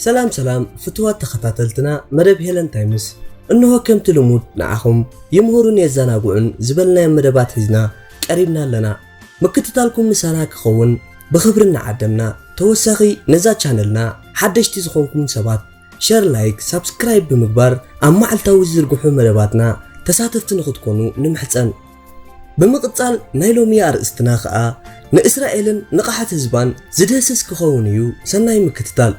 ሰላም ሰላም ፍትዋት ተኸታተልትና መደብ ሄለን ታይምስ፣ እንሆ ከምቲ ልሙድ ንዓኹም ይምህሩን የዘናግዑን ዝበልናዮም መደባት ሒዝና ቀሪብና ኣለና። ምክትታልኩም ምሳና ክኸውን ብኽብሪ እናዓደምና፣ ተወሳኺ ነዛ ቻነልና ሓደሽቲ ዝኾንኩም ሰባት ሸር፣ ላይክ፣ ሳብስክራይብ ብምግባር ኣብ መዓልታዊ ዝዝርግሑ መደባትና ተሳተፍቲ ንኽትኮኑ ንምሕጸን። ብምቕጻል ናይ ሎሚ ኣርእስትና ኸኣ ንእስራኤልን ንቕሓት ህዝባን ዝድህስስ ክኸውን እዩ። ሰናይ ምክትታል።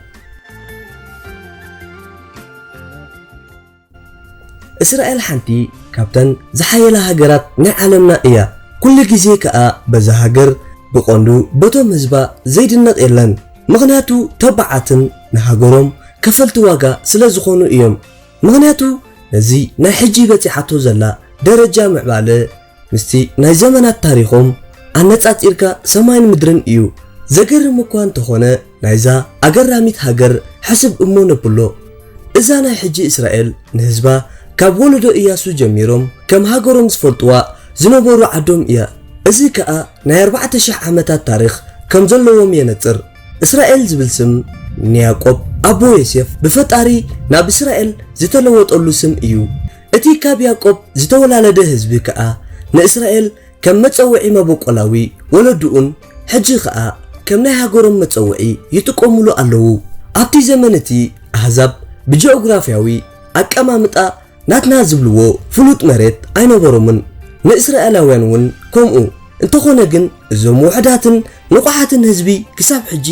እስራኤል ሓንቲ ካብተን ዝሓየላ ሃገራት ናይ ዓለምና እያ። ኩሉ ግዜ ከኣ በዛ ሃገር ብቐንዱ በቶም ህዝባ ዘይድነቕ የለን። ምኽንያቱ ተባዓትን ንሃገሮም ከፈልቲ ዋጋ ስለ ዝኾኑ እዮም። ምኽንያቱ ነዚ ናይ ሕጂ በጺሓቶ ዘላ ደረጃ ምዕባለ ምስቲ ናይ ዘመናት ታሪኾም ኣነጻጺርካ ሰማይን ምድርን እዩ። ዘገርም እኳ እንተኾነ ናይዛ ኣገራሚት ሃገር ሕስብ እሞ ነብሎ። እዛ ናይ ሕጂ እስራኤል ንህዝባ ካብ ወለዶ እያሱ ጀሚሮም ከም ሃገሮም ዝፈልጥዋ ዝነበሩ ዓዶም እያ። እዚ ከኣ ናይ ኣርባዕተ ሽሕ ዓመታት ታሪኽ ከም ዘለዎም የነጽር። እስራኤል ዝብል ስም ንያዕቆብ ኣቦ ዮሴፍ ብፈጣሪ ናብ እስራኤል ዝተለወጠሉ ስም እዩ። እቲ ካብ ያዕቆብ ዝተወላለደ ህዝቢ ከኣ ንእስራኤል ከም መጸውዒ መበቆላዊ ወለድኡን ሕጂ ከኣ ከም ናይ ሃገሮም መጸውዒ ይጥቀሙሉ ኣለዉ። ኣብቲ ዘመን እቲ ኣህዛብ ብጂኦግራፍያዊ ኣቀማምጣ ናትና ዝብልዎ ፍሉጥ መሬት ኣይነበሮምን። ንእስራኤላውያን እውን ከምኡ። እንተኾነ ግን እዞም ውሑዳትን ንቑሓትን ህዝቢ ክሳብ ሕጂ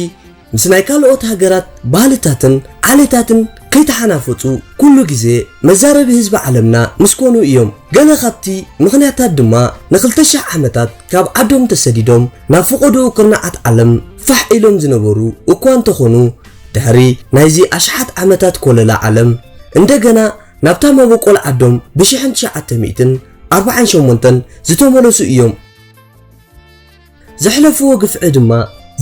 ምስ ናይ ካልኦት ሃገራት ባህልታትን ዓሌታትን ከይተሓናፈጹ ኩሉ ግዜ መዛረቢ ህዝቢ ዓለምና ምስ ኮኑ እዮም። ገለ ካብቲ ምኽንያታት ድማ ንኽልተ ሽሕ ዓመታት ካብ ዓዶም ተሰዲዶም ናብ ፈቐዶኡ ኩርናዓት ዓለም ፋሕ ኢሎም ዝነበሩ እኳ እንተኾኑ፣ ድሕሪ ናይዚ ኣሽሓት ዓመታት ኮለላ ዓለም እንደገና ናብታ መበቆል ዓዶም ብሽሕን ትሽዓተ ሚእትን ኣርባዓን ሸሞንተን ዝተመለሱ እዮም። ዘሕለፍዎ ግፍዒ ድማ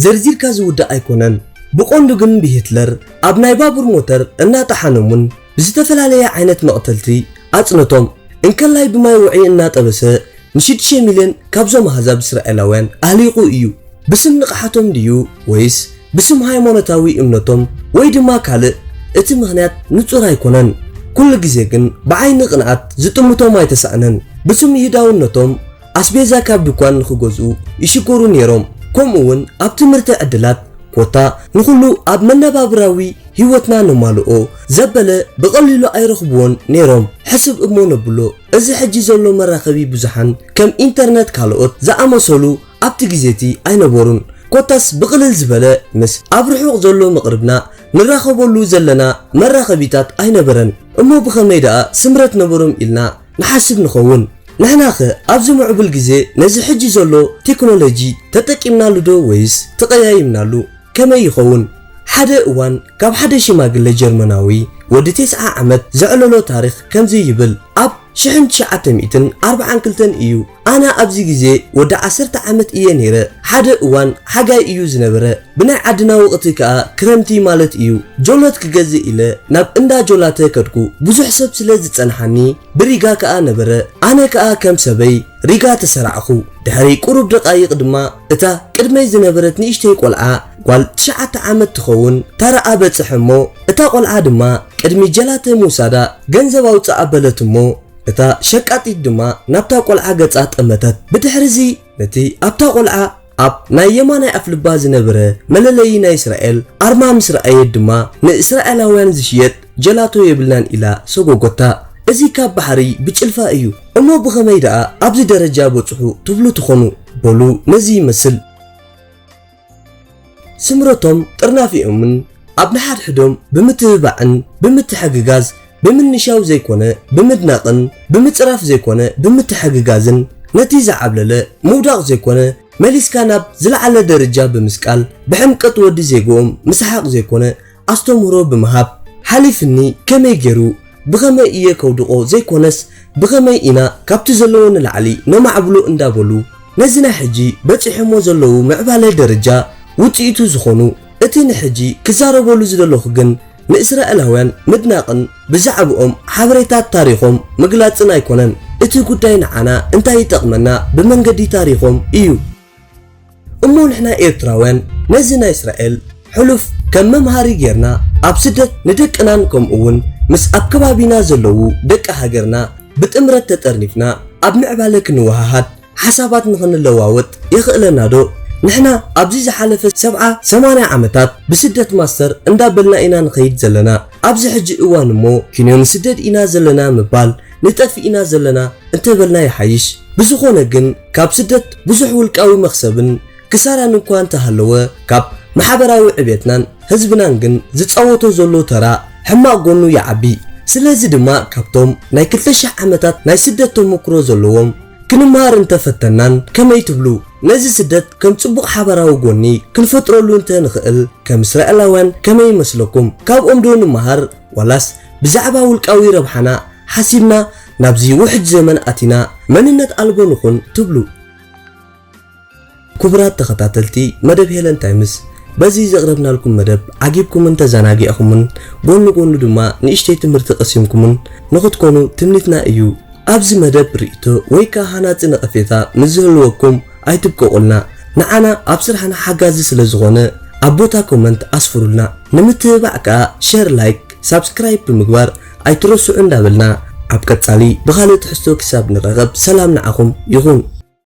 ዘርዚርካ ዝውዳእ ኣይኮነን። ብቐንዱ ግን ብሂትለር ኣብ ናይ ባቡር ሞተር እናጠሓኖምን ብዝተፈላለየ ዓይነት መቕተልቲ ኣጽነቶም። እንከላይ ብማይ ውዑይ እናጠበሰ ንሽዱሽተ ሚልዮን ካብዞም ኣህዛብ እስራኤላውያን ኣህሊቑ እዩ። ብስም ንቕሓቶም ድዩ ወይስ ብስም ሃይማኖታዊ እምነቶም ወይ ድማ ካልእ? እቲ ምኽንያት ንጹር ኣይኮነን። ኩሉ ግዜ ግን ብዓይኒ ቅንኣት ዝጥምቶም ኣይተሳእነን። ብስም ይሁዳውነቶም ኣስቤዛ ካብ ድኳን ንኽገዝኡ ይሽገሩ ነይሮም። ከምኡ እውን ኣብ ትምህርቲ ዕድላት ኮታ ንኹሉ ኣብ መነባብራዊ ህይወትና ነማልኦ ዘበለ ብቐሊሉ ኣይረኽብዎን ነይሮም። ሕስብ እሞ ነብሎ፣ እዚ ሕጂ ዘሎ መራኸቢ ብዙሓን ከም ኢንተርነት ካልኦት ዝኣመሰሉ ኣብቲ ግዜ እቲ ኣይነበሩን። ኮታስ ብቕልል ዝበለ ምስ ኣብ ርሑቕ ዘሎ መቕርብና ንራኸበሉ ዘለና መራኸቢታት ኣይነበረን። እሞ ብኸመይ ደኣ ስምረት ነበሮም ኢልና ንሓስብ ንኸውን? ንሕናኸ ኣብዚ ምዕቡል ግዜ ነዚ ሕጂ ዘሎ ቴክኖሎጂ ተጠቂምናሉ ዶ ወይስ ተቐያይምናሉ? ከመይ ይኸውን? ሓደ እዋን ካብ ሓደ ሽማግለ ጀርመናዊ ወዲ ተስዓ ዓመት ዘዕለሎ ታሪኽ ከምዚ ይብል። ኣብ ሽሕን ትሽዓተ ሚእትን ኣርባዓን ክልተን እዩ። ኣነ ኣብዚ ግዜ ወዲ ዓሰርተ ዓመት እየ ነይረ። ሓደ እዋን ሓጋይ እዩ ዝነበረ። ብናይ ዓድና ወቕቲ ከኣ ክረምቲ ማለት እዩ። ጆሎት ክገዝእ ኢለ ናብ እንዳ ጆላተ ከድኩ። ብዙሕ ሰብ ስለ ዝጸንሓኒ ብሪጋ ከኣ ነበረ። ኣነ ከኣ ከም ሰበይ ሪጋ ተሰራዕኹ። ድሕሪ ቁሩብ ደቓይቕ ድማ እታ ቅድመይ ዝነበረት ንእሽተይ ቆልዓ፣ ጓል ትሽዓተ ዓመት ትኸውን፣ ተራኣ በጽሐ እሞ እታ ቆልዓ ድማ ቅድሚ ጀላተ ምውሳዳ ገንዘብ ኣውጽኣ በለት እሞ እታ ሸቃጢት ድማ ናብታ ቆልዓ ገጻ ጠመተት። ብድሕርዚ ነቲ ኣብታ ቆልዓ ኣብ ናይ የማናይ ኣፍልባ ዝነበረ መለለዪ ናይ እስራኤል ኣርማ ምስ ረኣየት ድማ ንእስራኤላውያን ዝሽየጥ ጀላቶ የብልናን ኢላ ሰጎጎታ። እዚ ካብ ባሕሪ ብጭልፋ እዩ። እሞ ብኸመይ ደኣ ኣብዚ ደረጃ በጽሑ ትብሉ ትኾኑ? በሉ ነዚ ይመስል። ስምረቶም ጥርናፊኦምን ኣብ ንሓድሕዶም ብምትብባዕን ብምትሕግጋዝ ብምንሻው ዘይኮነ ብምድናቕን ብምጽራፍ ዘይኮነ ብምትሕግጋዝን ነቲ ዝዓብለለ ምውዳቕ ዘይኮነ መሊስካ ናብ ዝለዓለ ደረጃ ብምስቃል ብሕምቀት ወዲ ዜግኦም ምስሓቕ ዘይኮነ ኣስተምህሮ ብምሃብ ሓሊፍኒ ከመይ ገይሩ ብኸመይ እየ ከውድቖ ዘይኮነስ ብኸመይ ኢና ካብቲ ዘለዎ ንላዕሊ ነማዕብሎ እንዳበሉ ነዚ ናይ ሕጂ በጺሖሞ ዘለዉ ምዕባለ ደረጃ ውጽኢቱ ዝኾኑ። እቲ ንሕጂ ክዛረበሉ ዝደለኹ ግን ንእስራኤላውያን ምድናቕን ብዛዕብኦም ሓበሬታት ታሪኾም ምግላጽን ኣይኮነን። እቲ ጉዳይ ንዓና እንታይ ይጠቕመና ብመንገዲ ታሪኾም እዩ። እሞ ንሕና ኤርትራውያን ነዚ ናይ እስራኤል ሕሉፍ ከም መምሃሪ ጌርና ኣብ ስደት ንደቅናን ከምኡ እውን ምስ ኣብ ከባቢና ዘለዉ ደቂ ሃገርና ብጥምረት ተጠርኒፍና ኣብ ምዕባለ ክንወሃሃድ ሓሳባት ንኽንለዋወጥ የኽእለና ዶ? ንሕና ኣብዚ ዝሓለፈ ሰብዓ ሰማንያ ዓመታት ብስደት ማስተር እንዳበልና ኢና ንኸይድ ዘለና። ኣብዚ ሕጂ እዋን እሞ ኪንዮ ንስደድ ኢና ዘለና ምባል ንጠፍእ ኢና ዘለና እንተበልና ይሓይሽ። ብዝኾነ ግን ካብ ስደት ብዙሕ ውልቃዊ መኽሰብን ክሳራን እኳ እንተሃለወ ካብ ማሕበራዊ ዕቤትናን ህዝብናን ግን ዝጻወቶ ዘሎ ተራ ሕማቕ ጎኑ ይዓቢ። ስለዚ ድማ ካብቶም ናይ ክልተ ሽሕ ዓመታት ናይ ስደት ተመክሮ ዘለዎም ክንመሃር እንተፈተናን ከመይ ትብሉ? ነዚ ስደት ከም ጽቡቕ ሓባራዊ ጎኒ ክንፈጥረሉ እንተ ንኽእል ከም እስራኤላውያን ከመይ ይመስለኩም? ካብኦም ዶ ንመሃር ዋላስ ብዛዕባ ውልቃዊ ረብሓና ሓሲብና ናብዚ ውሕጅ ዘመን ኣቲና መንነት ኣልቦ ንኹን ትብሉ? ክቡራት ተኸታተልቲ መደብ ሄለን ታይምስ በዚ ዘቕረብናልኩም መደብ ዓጊብኩምን ተዘናጊዕኹምን ጎኒ ጎኑ ድማ ንእሽተይ ትምህርቲ ቀሲምኩምን ንኽትኮኑ ትምኒትና እዩ። ኣብዚ መደብ ርእይቶ ወይ ከኣ ሃናጺ ነቐፌታ ምስ ዝህልወኩም ኣይትብቀቑልና። ንዓና ኣብ ስራሕና ሓጋዚ ስለ ዝኾነ ኣብ ቦታ ኮመንት ኣስፍሩልና። ንምትብባዕ ከኣ ሸር፣ ላይክ፣ ሳብስክራይብ ብምግባር ኣይትረስዑ እንዳበልና ኣብ ቀጻሊ ብኻልእ ትሕዝቶ ክሳብ ንራኸብ ሰላም ንዓኹም ይኹን።